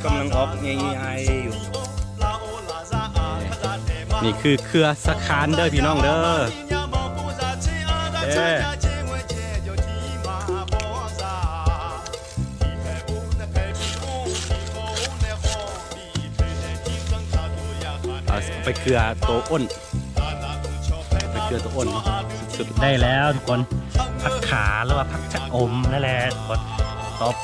ກຳລັງອອກໃຫຍ່ໆຢູ່. ນີ້ຄືເຄືອສະຄານເດີພີ່ນ້ອງເດີ. ເອີ ເອົາໄປເຄືອໂຕອ້ນ ໄປເຄືອໂຕອ້ນເນາະ. ສຸດ ໄດ້ແລ້ວທຸກຄົນ ຜັກຂາ ຫຼືວ່າຜັກຊະອົມນັ້ນແຫຼະທຸກຄົນ. ຕົບ.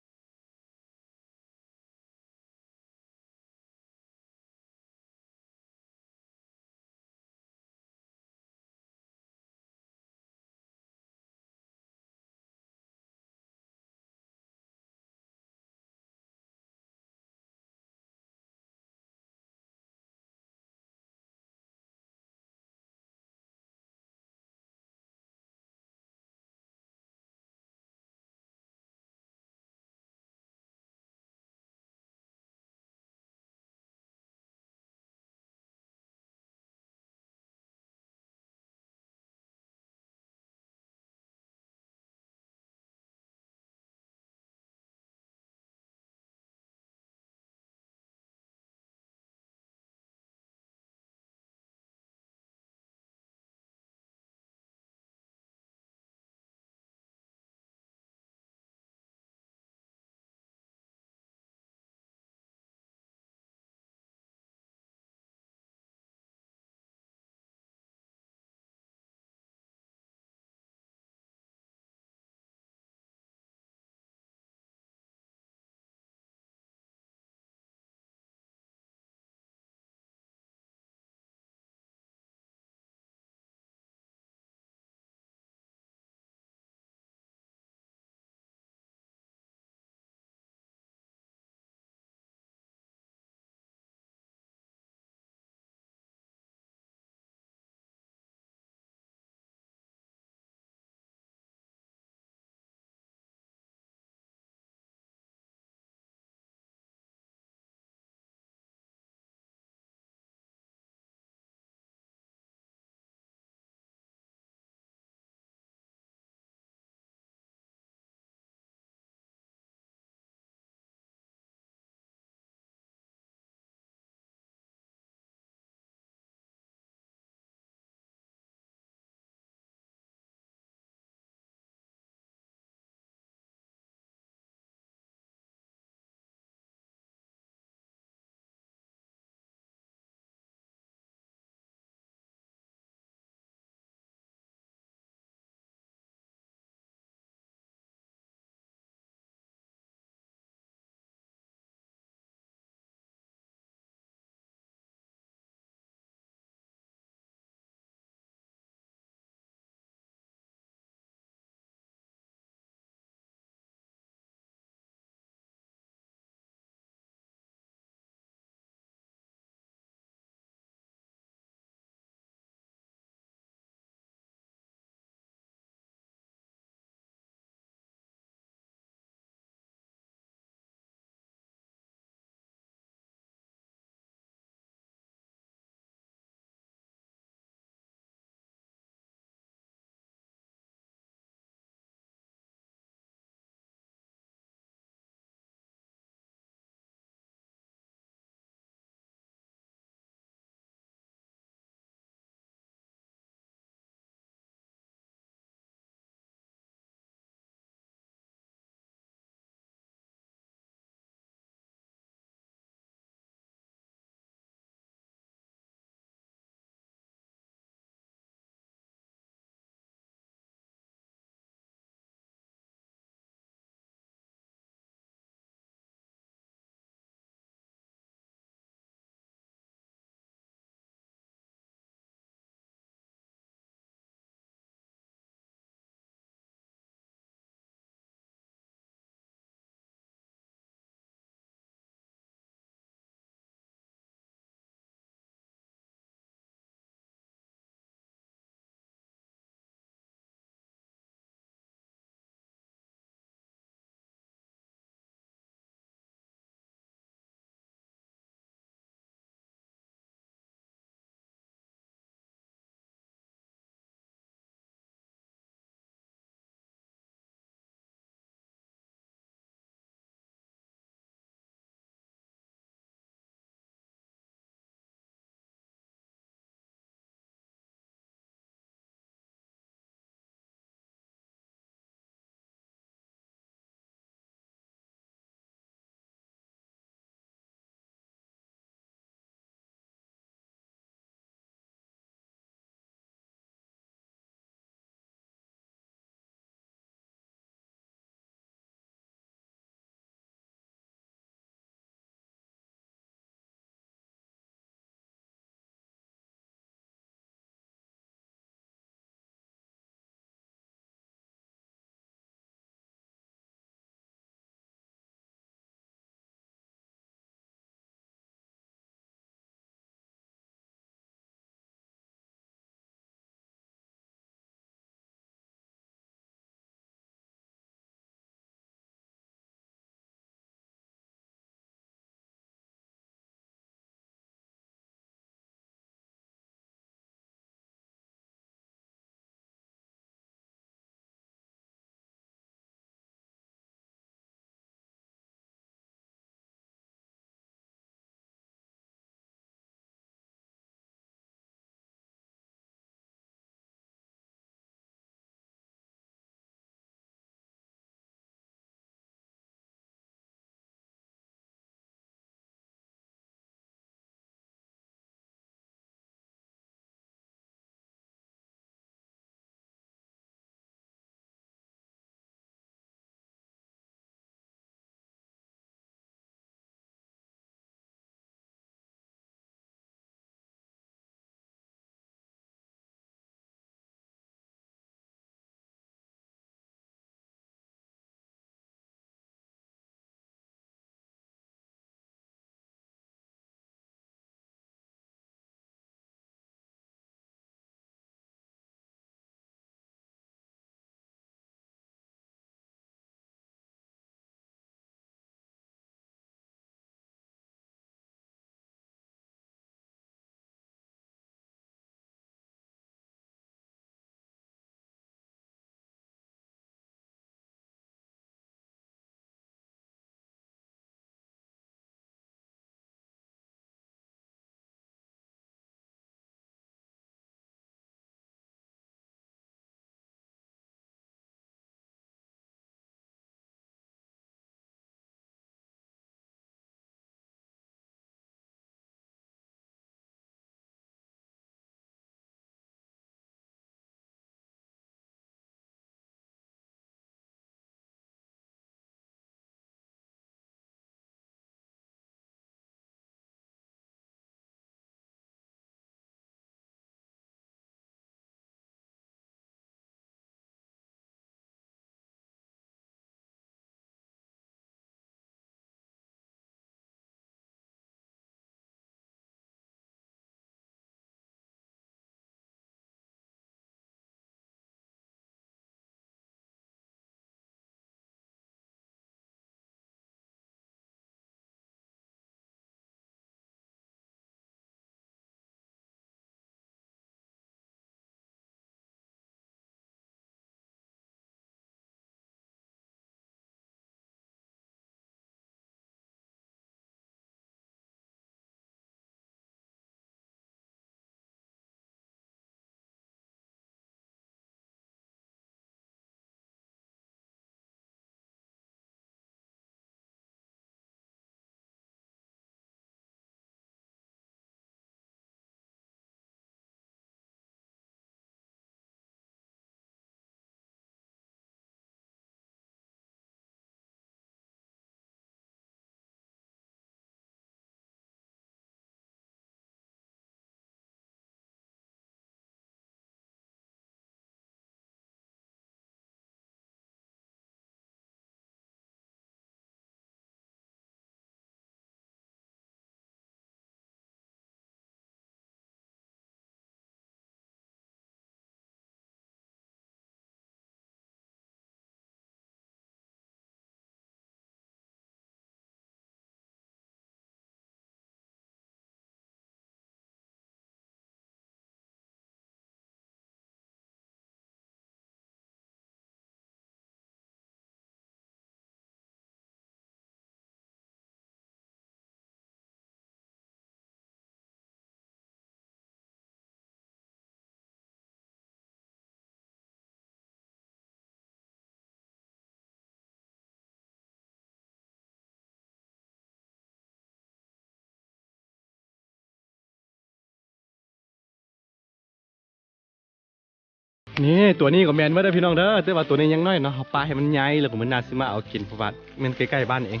ນີ້ ຕົວນີ້ກໍແມ່ນເບິດເດີພີ່ນ້ອງເດີ ແຕ່ວ່າຕົວນີ້ຍັງນ້ອຍເນາະ ເຮົາປະໃຫ້ມັນໃຫຍ່ ແລ້ວກໍມື້ໜ້າຊິມາເອົາກິນ ເພາະວ່າແມ່ນໃກ້ໆບ້ານເອງ.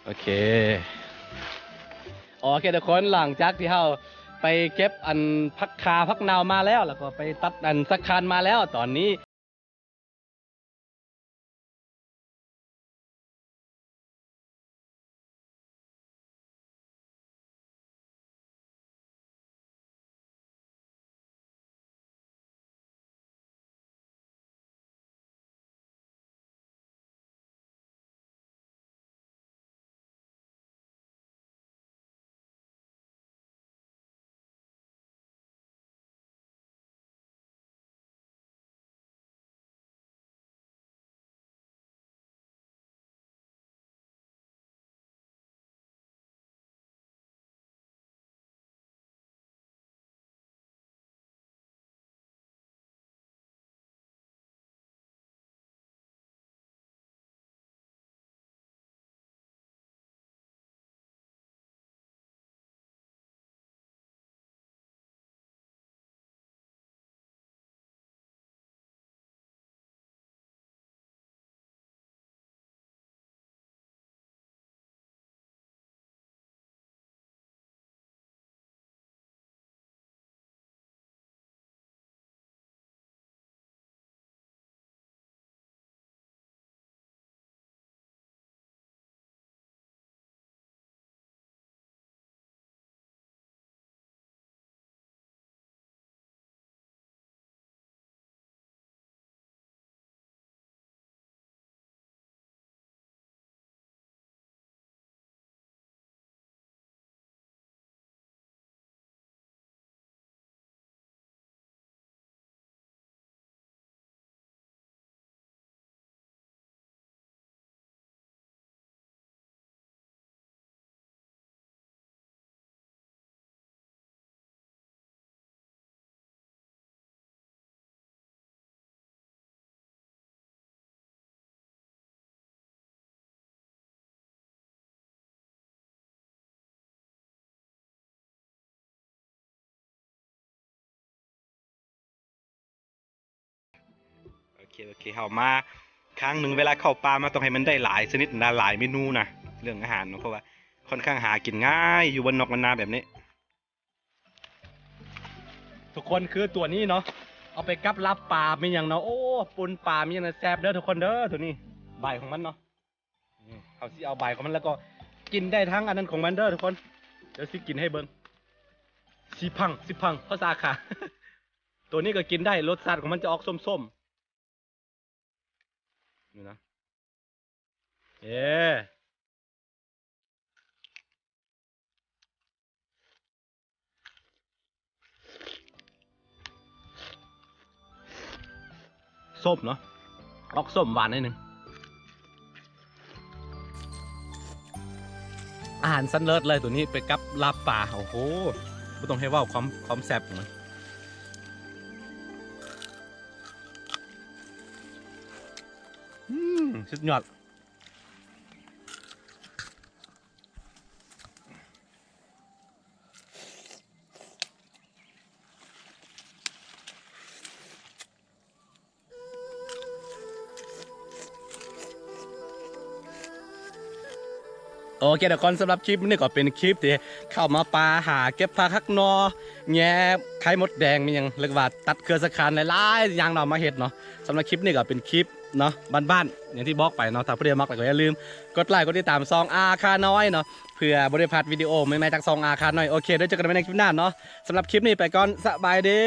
ໂອເຄ ໂອເຄທຸກຄົນ ຫຼັງຈາກທີ່ເຮົາໄປເກັບອັນຜັກຄາຜັກເນົ່າມາແລ້ວ ແລ້ວກໍໄປຕັດອັນສັກຄານມາແລ້ວ ຕອນນີ້ ໂອເຄ ໂອເຄ ເຮົາມາຄັ້ງໜຶ່ງ ເວລາເຂົ້າປ່າມາຕ້ອງໃຫ້ມັນໄດ້ຫຼາຍຊະນິດນະ ຫຼາຍເມນູນະ ເລື່ອງອາຫານເນາະ ເພາະວ່າຂ້ອນຂ້າງຫາກິນງ່າຍ ຢູ່ບ້ານນອກບ້ານນາແບບນີ້. ທຸກຄົນ ຄືຕົວນີ້ເນາະ ເອົາໄປກັບລາບປາ ມີຫຍັງເນາະ ໂອ້ ປົ່ນປາ ມີຫຍັງນະ ແຊບເດີທຸກຄົນເດີ. ຕົວນີ້ໃບຂອງມັນເນາະ ນີ້ ເຮົາຊິເອົາໃບຂອງມັນ ແລ້ວກໍກິນໄດ້ທັງອັນນັ້ນຂອງມັນເດີທຸກຄົນ. ດຽວຊິກິນໃຫ້ເບິ່ງ ຊິພັງ ຊິພັງ ພາສາຂາ ຕົວນີ້ກໍກິນໄດ້ ລົດຊາດຂອງມັນຈະອອກສົ້ມໆ ນີ້ນະ ເອີ ສົ້ມເນາະ ອອກສົ້ມຫວານໜ້ອຍໜຶ່ງ. ອາຫານຊັ້ນເລີດເລີຍ ຕົວນີ້ໄປກັບລາບປາ ໂອ້ໂຫ ບໍ່ຕ້ອງໃຫ້ເວົ້າ ຄວາມ ຄວາມແຊບຂອງມັນ ອືມ ສຸດຍອດ. ໂອເຄທຸກຄົນ ສຳລັບຄລິບນີ້ກໍເປັນຄລິບທີ່ເຂົ້າມາປ່າ ຫາເກັບຜັກຫັກໜໍ່ ແຍ່ໄຂ່ມົດແດງ ມີຫຍັງ ຫຼືວ່າຕັດເຄືອສະຄານ ຫຼາຍໆຢ່າງເນາະ ມາເຮັດເນາະ. ສຳລັບຄລິບນີ້ກໍເປັນຄລິບເນາະ ບ້ານໆ ຢ່າງທີ່ບອກໄປເນາະ. ຖ້າຜູ້ໃດມັກແລ້ວກໍຢ່າລືມກົດໄລ ກົດຕິດຕາມຊ່ອງອາຄານ້ອຍເນາະ ເພື່ອບໍ່ໄດ້ພາດວິດີໂອໃໝ່ໆຈາກຊ່ອງອາຄານ້ອຍ. ໂອເຄ ເດີ ເຈີກັນໃໝ່ໃນຄລິບໜ້າເນາະ. ສຳລັບຄລິບນີ້ໄປກ່ອນ ສະບາຍດີ.